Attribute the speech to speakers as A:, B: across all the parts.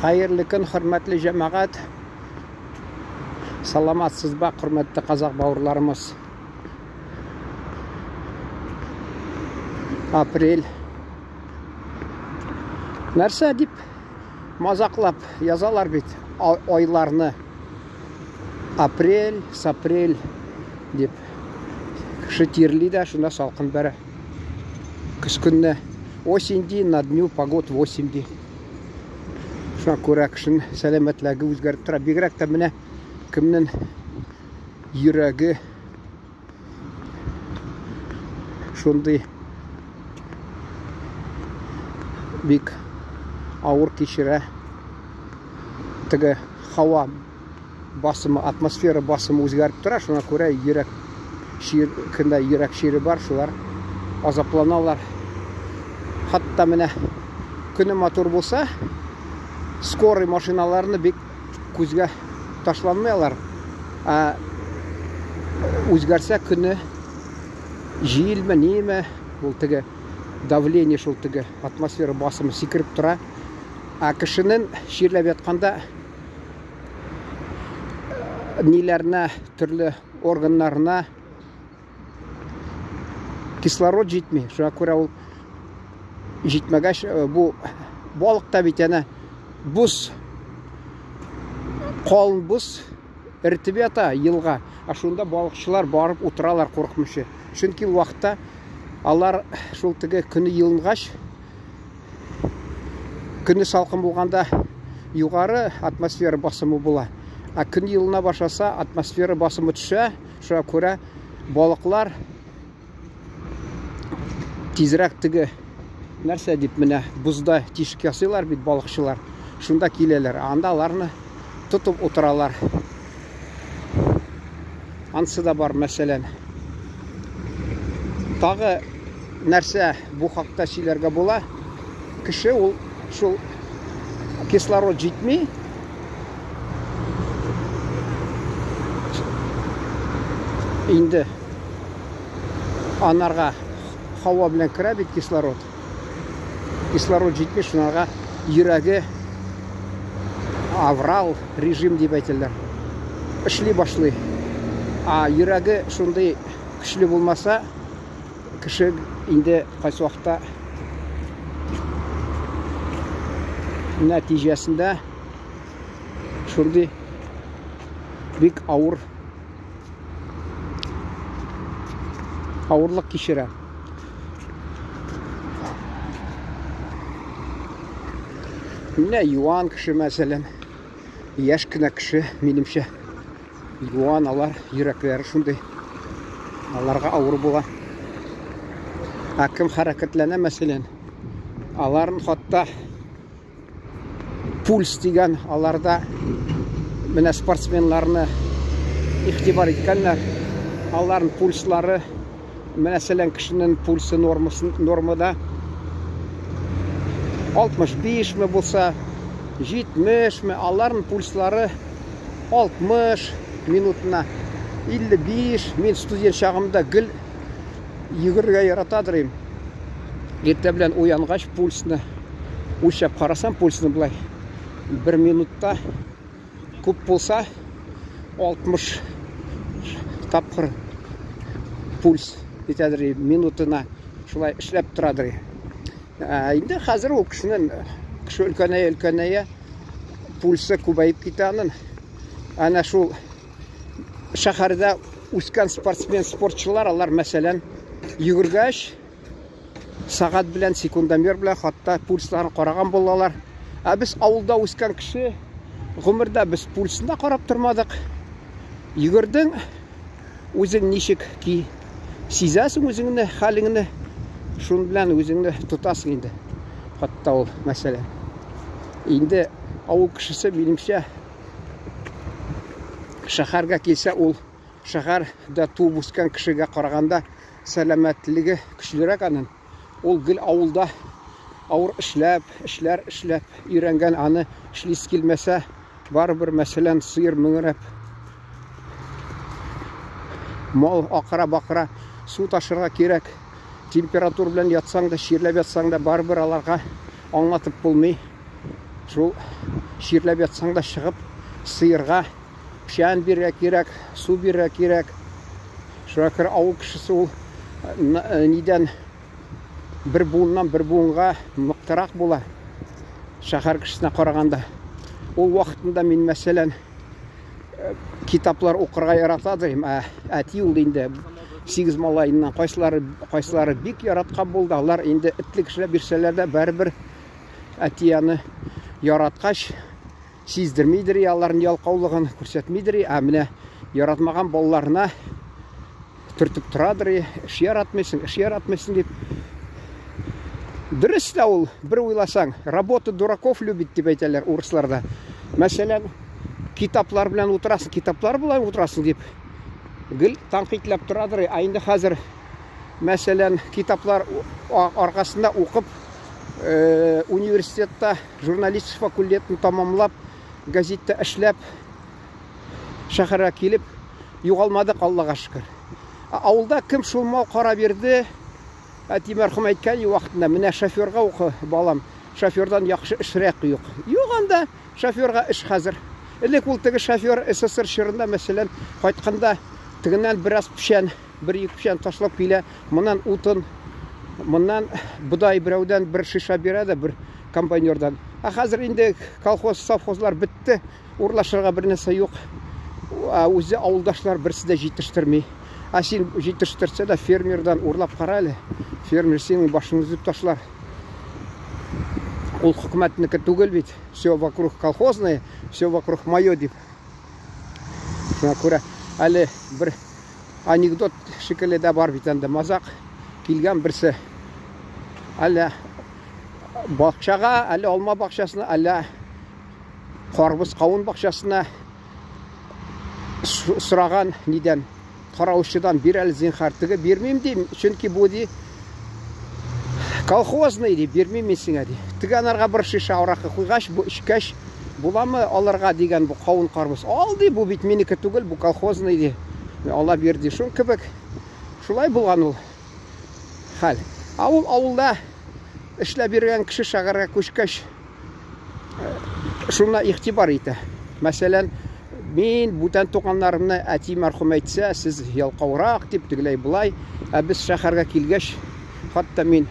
A: Хәерле көн, хөрмәтле җәмәгать. Саламатсыз ба, хөрмәтле казак бауырларымыз. Апрель. Нәрсә дип мазаклап язалар бит айларны. Апрель, сапрель дип. Кеше тирли дә, шунда салкын бәрә. Көз көнне осень ди, на дню погод 8 ди. Шуңа күрә кешенең сәламәтлеге үзгәреп тора. Бигрәк тә менә кемнең йөрәге шундый бик авыр кичерә. Теге һава басымы, атмосфера басымы үзгәреп тора, шуңа күрә йөрәк чир, кемдә йөрәк чире бар, шулар азапланалар. Хәтта менә көне матур булса, скорый машиналарны бик күзгә ташланмый алар. Ә үзгәрсә көне җилме, ниме, ул теге давление шул теге атмосфера басымы сикереп тора. Ә кешенең чирләп ятканда ниләренә, төрле органнарына кислород җитми. Шуңа күрә ул җитмәгәч, бу балык та бит әнә боз, калын боз эретеп ята елга. Ә шунда балыкчылар барып утыралар курыкмыйча. Чөнки ул вакытта алар шул теге көне елынгач, Көне салкын булганда югары атмосфера басымы була. Ә көн елына башласа, атмосфера басымы төшә. Шуңа күрә балыклар тизрәк теге нәрсә дип менә бозда тишек ясыйлар бит балыкчылар. Шунда киләләр. Анда аларны тотып утыралар. Ансы да бар, мәсәлән. Тагы нәрсә бу хакта сөйләргә була? Кеше ул шул кислород җитми. Инде анарга һава белән керә бит кислород. Кислород җитми, шунарга йөрәге аврал режим дип әйтәләр. Эшли башлый. А йөрәге шундый көчле булмаса, кеше инде кайсы вакытта нәтиҗәсендә шундый бик авыр авырлык кичерә. Менә юан кеше, мәсәлән, яшь кенә кеше, минемчә, юан алар, йөрәкләре шундый. Аларга авыр була. Ә кем хәрәкәтләнә, мәсәлән, аларын хатта пульс дигән аларда менә спортсменнарны игътибар иткәннәр. Аларның пульслары, мәсәлән, кешенең пульсы нормасын, нормада 65 ме булса, 70 ме, аларның пульслары 60 минутына 55. Мин студент чагымда гел йөгерергә яратадыр идем. Иртә белән уянгач пульсны үлчәп карасам, пульсны былай бер минутта күп булса 60 тапкыр пульс итәдер минутына шулай эшләп торадыр. Ә, инде хәзер ул кешенең кеше өлкәнәя өлкәнәя пульсы күбәеп китә аның. Әнә шул шәһәрдә үскән спортсмен, спортчылар, алар мәсәлән, йөгергәч, сәгать белән, секундомер белән хатта пульсларын караган булалар. Ә без авылда үскән кеше, гомердә без пульсын да карап тормадык. Йөгердең, үзең ничек ки сизәсең үзеңне, хәлеңне, шун белән үзеңне тотасың инде. Хатта ул мәсәлән. Инде авыл кешесе, минемчә, шәһәргә килсә, ул шәһәрдә туып үскән кешегә караганда сәламәтлеге көчлерәк аның. Ул гел авылда авыр эшләп, эшләр эшләп өйрәнгән, аны эшлисе килмәсә, барыбер, мәсәлән, сыер мөңрәп, мал акыра-бакыра су ташырга кирәк. Температура белән ятсаң да, чирләп ятсаң да, барыбер аларга аңлатып булмый. Шул чирләп ятсаң да чыгып, сыерга печән бирергә кирәк, су бирергә кирәк. Шуңа күрә авыл кешесе ул нидән бер буыннан бер буынга мыктырак була шәһәр кешесенә караганда. Ул вакытында мин, мәсәлән, китаплар укырга ярата дим, ә әти ул инде сигез малаеннан кайсылары кайсылары бик яраткан булды. Алар инде этлек эшләп бирсәләр дә, барыбер әти аны яраткач, сиздермидер аларның ялкаулыгын, күрсәтмидер. Ә менә яратмаган балаларына төртеп торадыр, эш яратмыйсың, эш яратмыйсың дип. Дөрес тә ул, бер уйласаң, работа дураков любит дип әйтәләр урысларда. Мәсәлән, китаплар белән утырасың, китаплар белән утырасың дип гел тәнкыйтьләп торадыр. Ә инде хәзер, мәсәлән, китаплар аркасында укып, университетта журналист факультетын тамамлап, газетта эшләп, шәһәргә килеп югалмадык, Аллага шөкер. Авылда кем шул мал кара бирде, әти мәрхүм әйткән вакытында, менә шоферга укы, балам, шофердан яхшы эшрәк юк. Юк анда шоферга эш хәзер. Элек ул теге шофер СССР чорында, мәсәлән, кайтканда тегеннән бераз печән, бер ике печән ташлап килә, моннан утын, моннан бодай берәүдән бер шиша бирә дә бер комбайнердан. Ә хәзер инде колхоз, совхозлар бетте, урлашырга бер нәрсә юк. Ә үзе авылдашлар берсе дә җитештерми. Ә син җитештерсә дә фермердан урлап кара әле. Фермер синең башыңны өзеп ташлар. Ул хөкүмәтнеке түгел бит. Все вокруг колхозное, все вокруг мое дип. Шуңа күрә әле бер анекдот шикелле дә бар бит анда, мазак килгән берсе. Әллә бакчага, әллә алма бакчасына, әллә карбыз кавын бакчасына сораган нидән, караучыдан, бир әле зинһар. Теге бирмим ди, чөнки бу ди колхозный ди, бирмим мин сиңа ди. Теге анарга бер шиша аракы куйгач, бу эчкәч, буламы аларга дигән бу кавын карбыз. Ал ди, бу бит минеке түгел, бу колхозный ди. Ала бир ди. Шул кебек шулай булган ул хәл. Ә ул авылда эшләп йөргән кеше шәһәргә күчкәч, шуна игътибар итә. Мәсәлән, мин бүтән туганнарымны әти мәрхүм әйтсә, сез ялкаурак дип, тегеләй болай. Ә без шәһәргә килгәч, хәтта мин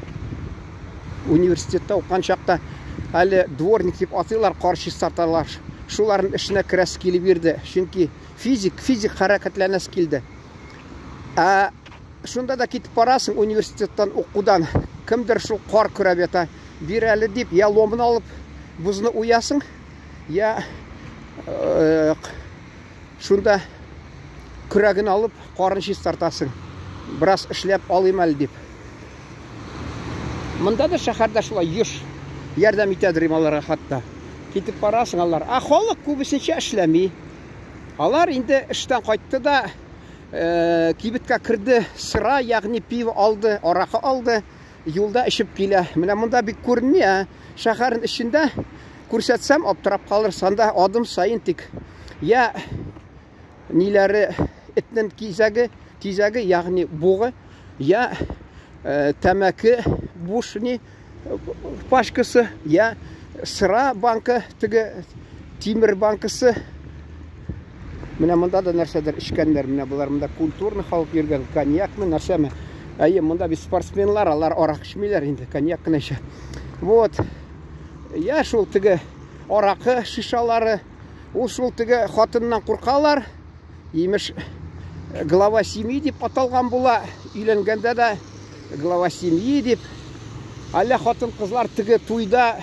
A: университетта укыган чакта әле дворник дип атыйлар, кар чистарталар. Шуларның эшенә керәсе килеп йөрде. Чөнки физик хәрәкәтләнәсе килде. Ә шунда да китеп барасың университеттан укудан, кемдер шул кар көрәп ята, бир әле дип, я ломын алып бозны уясың, я шунда көрәген алып карын чистартасың. Бераз эшләп алыйм әле дип. Монда да шәһәрдә шулай еш ярдәм итәдер аларга хәтта. Китеп барасың алар. Ә халык күбесенчә эшләми. Алар инде эштән кайтты да кибеткә керде, сыра, ягъни пиво алды, аракы алды, юлда эчеп килә. Менә монда бик күренми, ә шәһәрнең эчендә күрсәтсәм, аптырап калырсың. Анда адым саен тик я ниләре этнең кизәге, тизәге, ягъни бугы, я тәмәке буш ни пачкасы, я сыра банка, теге тимер банкасы. Менә монда да нәрсәдер эчкәннәр. Менә болар монда культурный халык йөргән, коньякмы, нәрсәме. Әйе, монда бит спортсменлар, алар арак эчмиләр инде, коньяк кына эчә. Вот. Я шул теге аракы шишалары, ул шул теге хатыннан куркалар. Имеш, глава семьи дип аталган була, өйләнгәндә дә глава семьи дип. Әллә хатын-кызлар теге туйда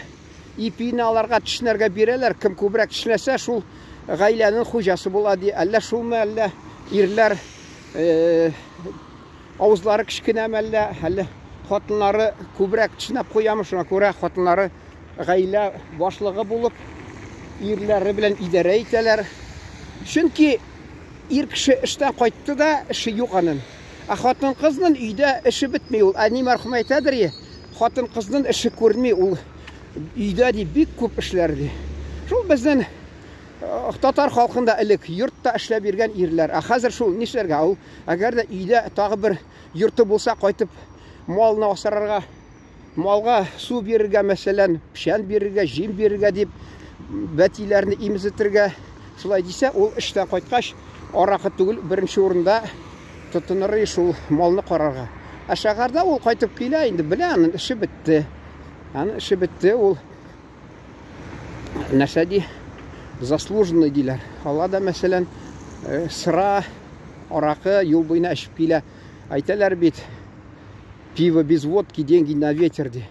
A: ипине аларга тешләргә бирәләр, кем күбрәк тешләсә, шул гаиләнең хуҗасы була ди. Әллә шулмы, әллә ирләр авызлары кечкенәме, әллә, әллә хатыннары күбрәк тешләп куямы, шуңа күрә хатыннары гаилә башлыгы булып ирләре белән идарә итәләр. Чөнки ир кеше эштән кайтты да, эше юк аның. Ә хатын-кызның өйдә эше бетми ул. Әни мәрхүм әйтәдер, хатын-кызның эше күренми ул. Өйдә ди бик күп эшләр ди. Шул безнең татар халкында элек йортта эшләп йөргән ирләр. Ә хәзер шул нишләргә ул? Әгәр дә өйдә тагы бер йорты булса, кайтып малны асрарга Малга су бирергә, мәсәлән, печән бирергә, җим бирергә дип, бәтиләрне имезетергә шулай дисә, ул эштән кайткач, аракы түгел, беренче урында тотыныр шул малны карарга. Ә шәһәрдә ул кайтып килә, инде белә, аның эше бетте. Аның эше бетте, ул нәрсә ди, заслуженный диләр. Ала да, мәсәлән, э, сыра, аракы юл буена эчеп килә. Әйтәләр бит, пиво без водки, деньги на ветер ди.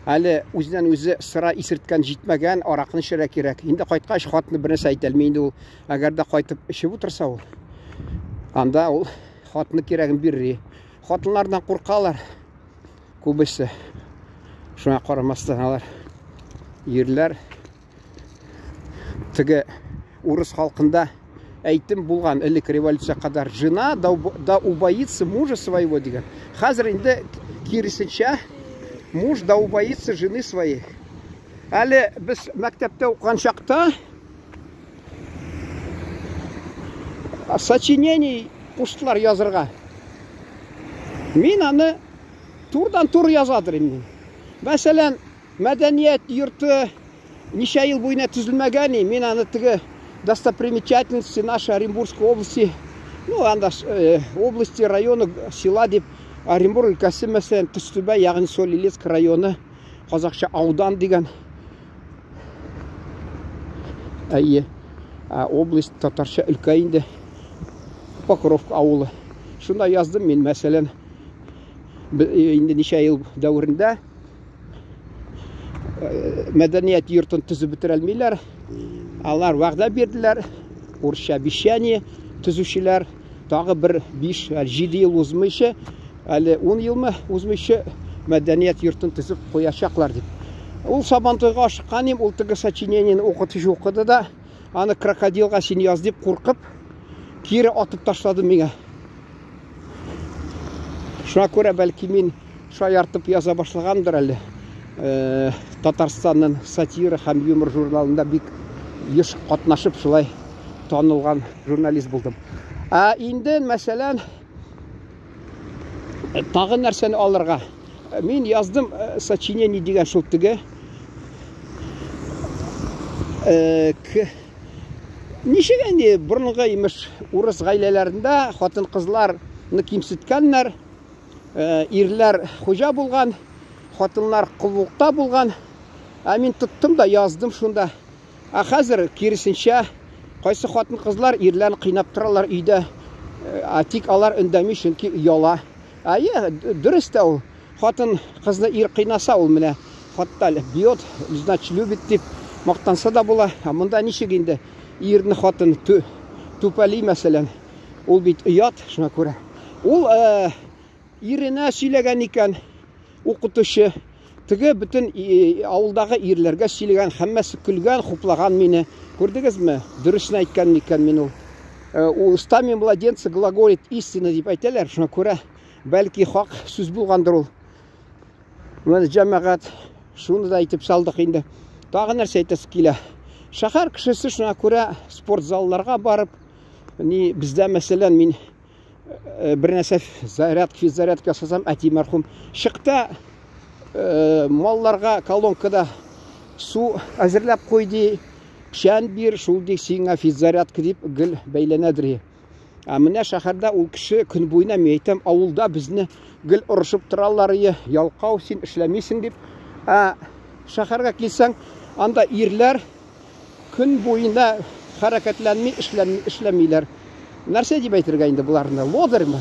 A: Әле үзеннән үзе сыра исерткән җитмәгән, аракыны эчәргә кирәк. Инде кайткач хатыны бер нәрсә әйтә алмый инде ул. Әгәр дә кайтып эчеп утырса ул, анда ул хатыны кирәген бирер. Хатыннардан куркалар күбесе. Шуңа карамастан алар ирләр теге урыс халкында әйтем булган элек революция кадәр жена да, да убоится мужа своего дигән. Хәзер инде киресенчә муж да убоится жены своей. Әле без мәктәптә укыган чакта сочинений куштылар язырга. Мин аны турдан-тур язадыр инде. Мәсәлән, мәдәният йорты ничә ел буена төзелмәгән, мин аны теге достопримечательности нашей Оренбургской области, ну, анда э, области, районы, села дип, Оренбург өлкәсе, мәсәлән, Төстүбә, ягъни Соль-Илецк районы, казакча аудан дигән. Әйе, область татарча өлкә инде. Покровка авылы. Шунда яздым мин, мәсәлән, инде ничә ел дәверендә мәдәният йортын төзеп бетерә алмыйлар. Алар вәгъдә бирделәр, урысча обещание төзүчеләр тагы бер 5-7 ел узмыйча, әле 10 елмы узмыйча мәдәният йортын төзеп куячаклар дип. Ул Сабантуйга ашыккан идем, ул теге сочинениене укытучы укыды да, аны крокодилга син яз дип куркып, кире атып ташлады миңа. Шуңа күрә бәлки мин шаяртып яза башлагандыр әле. Э, Татарстанның сатира һәм юмор журналында бик еш катнашып шулай танылган журналист булдым. Ә инде, мәсәлән, тагы нәрсәне алырга? Мин яздым э, сочинение дигән шул теге. Э, ничек инде борынгы имеш урыс гаиләләрендә хатын-кызларны кимсеткәннәр, э, ирләр хуҗа булган, хатыннар коллыкта булган. Ә мин тоттым да яздым шунда. Ә хәзер киресенчә, кайсы хатын-кызлар ирләрен кыйнап торалар өйдә, ә тик алар өндәми, чөнки ояла. Әйе, дөрес тә ул. Хатын кызны ир кыйнаса, ул менә хатта бьет, значит, любит дип мактанса да була. Ә монда ничек инде ирне хатын түпәли, мәсәлән, ул бит оят, шуңа күрә. Ул э, иренә сөйләгән икән укытучы. Теге бөтен авылдагы ирләргә сөйләгән, һәммәсе көлгән, хуплаган мине. Күрдегезме? Дөресен әйткән микән мин ул? Э, устами младенца глаголит истина дип әйтәләр. Шуңа күрә бәлки хак сүз булгандыр ул. Менә җәмәгать шуны да әйтеп салдык инде. Тагы нәрсә әйтәсе килә? Шәһәр кешесе шуңа күрә спорт залларга барып, ни бездә мәсәлән мин Э, бер нәрсә зарядка, физзарядка ясасам, әти мәрхүм чыкта э, малларга колонкада су әзерләп куй ди, печән бир, шул ди сиңа физзарядка дип гел бәйләнәдер. Ә менә шәһәрдә ул кеше көн буена, мин әйтәм, авылда безне гел орышып торалар, ялкау син эшләмисең дип. Ә шәһәргә килсәң, анда ирләр Көн буена хәрәкәтләнми, эшләнми, эшләмиләр. Нәрсә дип әйтергә инде боларны? Лодырьмы?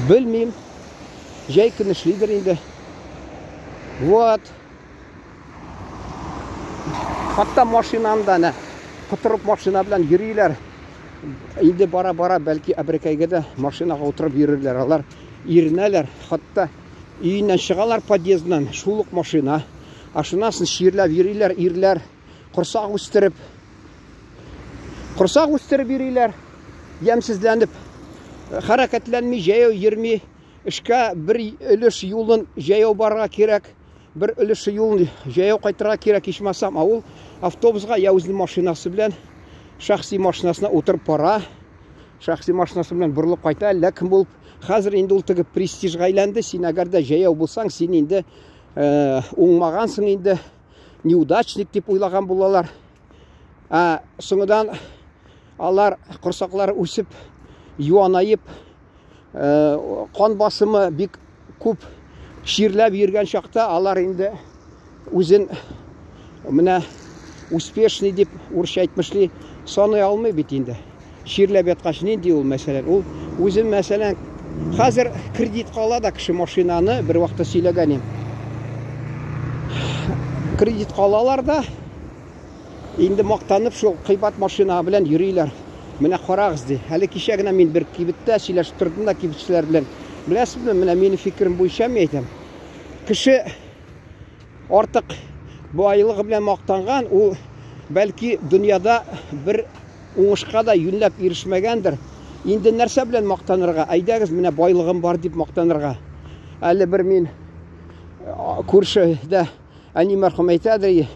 A: Белмим. Җәй көне эшлидер инде. Вот. Хатта машинаны да әнә котырып машина белән йөриләр. Инде бара-бара бәлки Әбрекәйгә дә машинага утырып йөрерләр. Алар иренәләр. Хатта өеннән чыгалар подъездыннан, шул ук машина. Ә шуннан соң чирләп йөриләр ирләр, корсак үстереп. Корсак үстереп йөриләр, ямьсезләнеп, хәрәкәтләнми, җәяү йөрми. Эшкә бер өлеш юлын җәяү барырга кирәк, бер өлеше юлын җәяү кайтырга кирәк ичмасам. Ә ул автобусга я үзенең машинасы белән, шәхси машинасына утырып бара. Шәхси машинасы белән борылып кайта, әллә кем булып. Хәзер инде ул теге престижга әйләнде. Син әгәр дә җәяү булсаң, син инде уңмагансың инде, неудачник дип уйлаган булалар. Ә соңыдан алар корсаклары үсеп, юанаеп, кан басымы бик күп чирләп йөргән чакта алар инде үзен менә успешный дип урысча әйтмешли саный алмый бит инде. Чирләп яткач нинди ул мәсәлән? Ул үзен мәсәлән хәзер кредитка ала да кеше машинаны, бер вакытта сөйләгән идем. Кредитка алалар да инде мактанып шул кыйбат машина белән йөриләр. Менә карагыз ди. Әле кичә генә мин бер кибеттә сөйләшеп тордым да кибетчеләр белән. Беләсезме, менә минем фикерем буенча мин әйтәм. Кеше артык байлыгы белән мактанган, ул бәлки дөньяда бер уңышка да юньләп ирешмәгәндер. Инде нәрсә белән мактанырга? Әйдәгез, менә байлыгым бар дип мактанырга. Әле бер мин күршедә әни мәрхүм әйтәдер,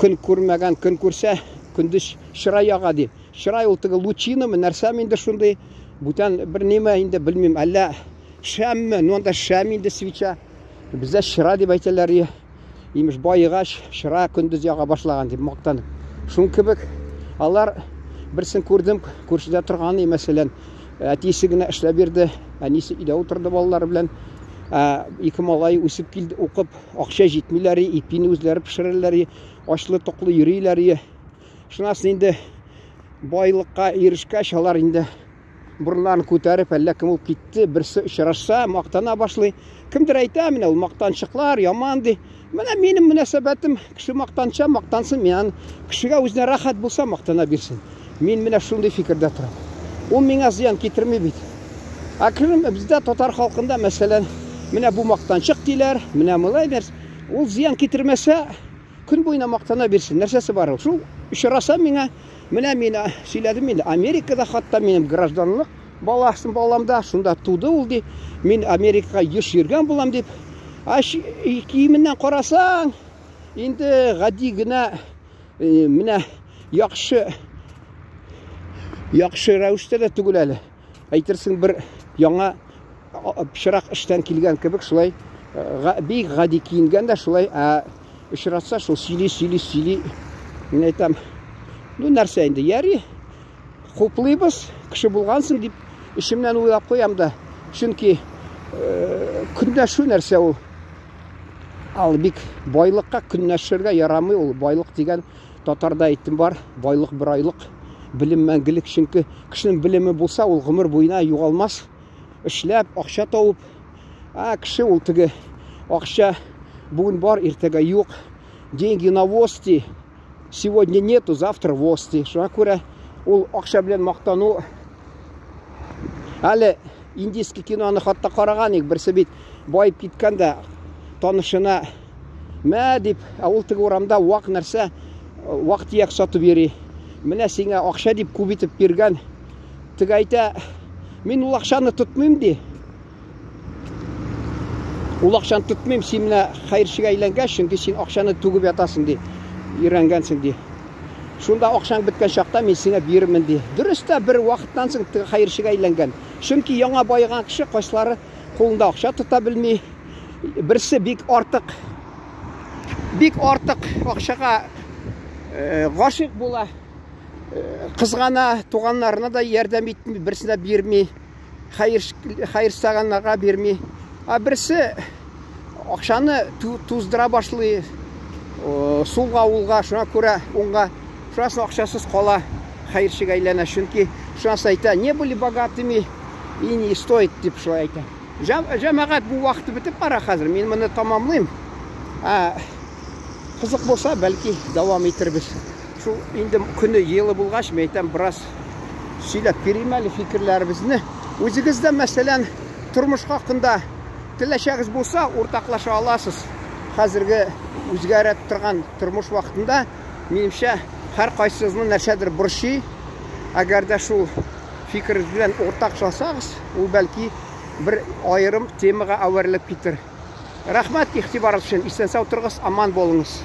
A: көн күрмәгән көн күрсә, көндез чырай яга ди. Чырай ул теге лучинамы, нәрсәме инде шундый, бүтән бер нимә инде белмим, әллә шәмме, ну анда шәм инде свеча. Бездә чыра дип әйтәләр. Имеш баегач чыра көндез яга башлаган дип мактанып. Шун кебек алар берсен күрдем, күршедә торган, мәсәлән, әтисе генә эшләп бирде, әнисе өйдә утырды балалары белән. Ике малай үсеп килде, укып, акча җитмиләр, ипине үзләре пешерәләр, ачлы-туклы йөриләр. Шуннан инде байлыкка ирешкәч, алар инде борыннарын күтәреп, әллә кем булып китте, берсе очрашса, мактана башлый. Кемдер әйтә, менә ул мактанчыклар, яман ди. Менә минем мөнәсәбәтем, кеше мактанча, мактансын, мин аны кешегә үзенә рәхәт булса, мактана бирсен. Мин менә шундый фикердә торам. Ул миңа зыян китерми бит. Ә кем бездә татар халкында, мәсәлән, менә бу мактанчык диләр, менә болай нәрсә. Ул зыян китермәсә, көн буена мактана бирсен. Нәрсәсе бар ул? Шул очраса миңа, менә мин сөйләдем инде, Америкада хатта минем гражданлык баласын баламда, шунда туды ул ди. Мин Америкага еш йөргән булам дип. Ә киеменнән карасаң, инде гади генә менә яхшы яхшы рәвештә дә түгел әле. Әйтерсең бер яңа пычрак эштән килгән кебек шулай бик гади киенгән дә шулай, ә очратса шул сөйли, сөйли, сөйли. Мин әйтәм, ну нәрсә инде, яри, хуплыйбыз, кеше булгансың дип эчемнән уйлап куям да. Чөнки көнләшү нәрсә ул? Ал бик байлыкка көнләшергә ярамый ул. Байлык дигән татарда әйтем бар, байлык бер айлык, белем мәңгелек. Чөнки кешенең белеме булса, ул гомер буена югалмас. Эшләп, акча табып, а кеше ул теге акча бүген бар, иртәгә юк. Деньги на воз ди. Сегодня нету, завтра воз ди. Шуңа күрә ул акча белән мактану әле индийский киноны хатта караган идек. Берсе бит байып киткән дә танышына мә дип, ә ул теге урамда вак нәрсә, вак төяк сатып йөри. Менә сиңа акча дип күп итеп биргән. Теге әйтә, мин ул акчаны тотмыйм ди. Ул акчаны тотмыйм, син менә хәерчегә әйләнгәч, чөнки син акчаны түгеп ятасың ди, өйрәнгәнсең ди. Шунда акчаң беткән чакта мин сиңа бирермен ди. Дөрес тә бер вакыттан соң теге хәерчегә әйләнгән. Чөнки яңа баеган кеше кайсылары кулында акча тота белми. Берсе бик артык бик артык акчага гашыйк була. Кызгана, туганнарына да ярдәм итми, берсенә бирми, хәер саганнарга бирми. Ә берсе акчаны туздыра башлый, сулга, уңга, шуңа күрә уңга, шуннан акчасыз кала, хәерчегә әйләнә. Чөнки шуннан әйтә, не были богатыми и не стоит дип шулай әйтә. Җәмәгать, бу вакыты бетеп бара хәзер. Мин моны тамамлыйм. Кызык булса, бәлки дәвам итербез. Шул инде көне елы булгач, мин әйтәм, бераз сөйләп бирим әле фикерләребезне. Үзегез дә, мәсәлән, тормыш хакында теләчәгез булса, уртаклаша аласыз. Хәзерге үзгәрә торган тормыш вакытында, минемчә, һәр кайсыгызны нәрсәдер борчый. Әгәр дә шул фикерегез белән уртаклашсагыз, ул бәлки бер аерым темага әверелеп китер. Рәхмәт игътибарыгыз өчен. Исән сау торыгыз, аман булыңыз.